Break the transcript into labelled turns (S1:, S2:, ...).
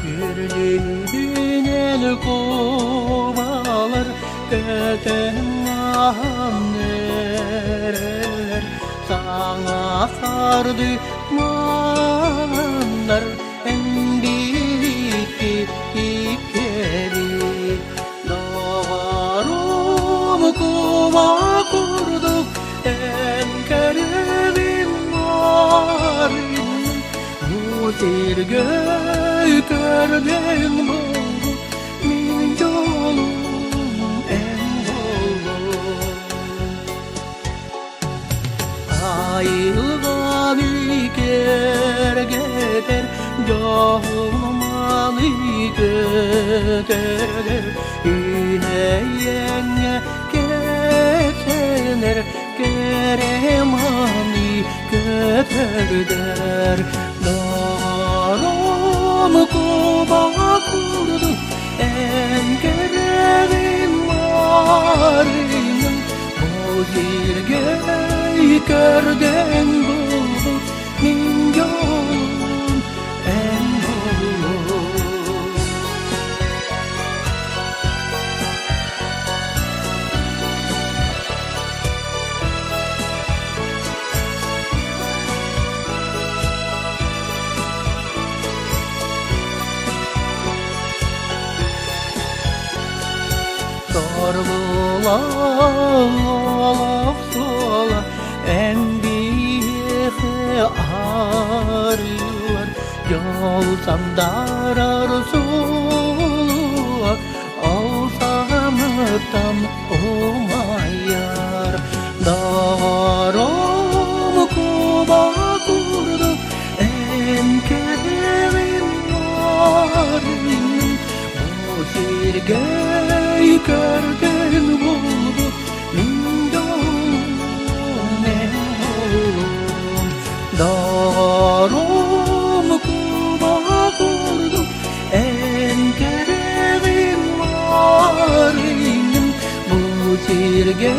S1: Үрдүнэн кубалар көтөн эрэллэр, саҥа харды мааннар эн биһикки иккэбит. Доҕорум куба курдук эн кэрэбин маарыҥ, бу сиргэ көрдөөн буолбут мин дьолум эн буоллуҥ. Айылҕаны кэргэтэр, дьоһун-мааны көтөрдөр, үһэйэҥҥэ кэпсэнэр кэрэ-мааны көтөрдөр. Доҕорум куба курдук эн кэрэҕин маарыҥын, ол сиргэ көрдөөн булбут мин дьолум эн буолуҥ. Соргулаах суола эн биһиэхэ арыылар, дьол сандарар суолуа ол саҕаныттан умайар. Доҕорум куба курдук эн кэрэҕин маарыҥ, бу сиргэ көрдөөн булбут мин дьолум эн буолуҥ. Доҕорум куба курдук эн кэрэҕин маарыҥ, бу сиргэ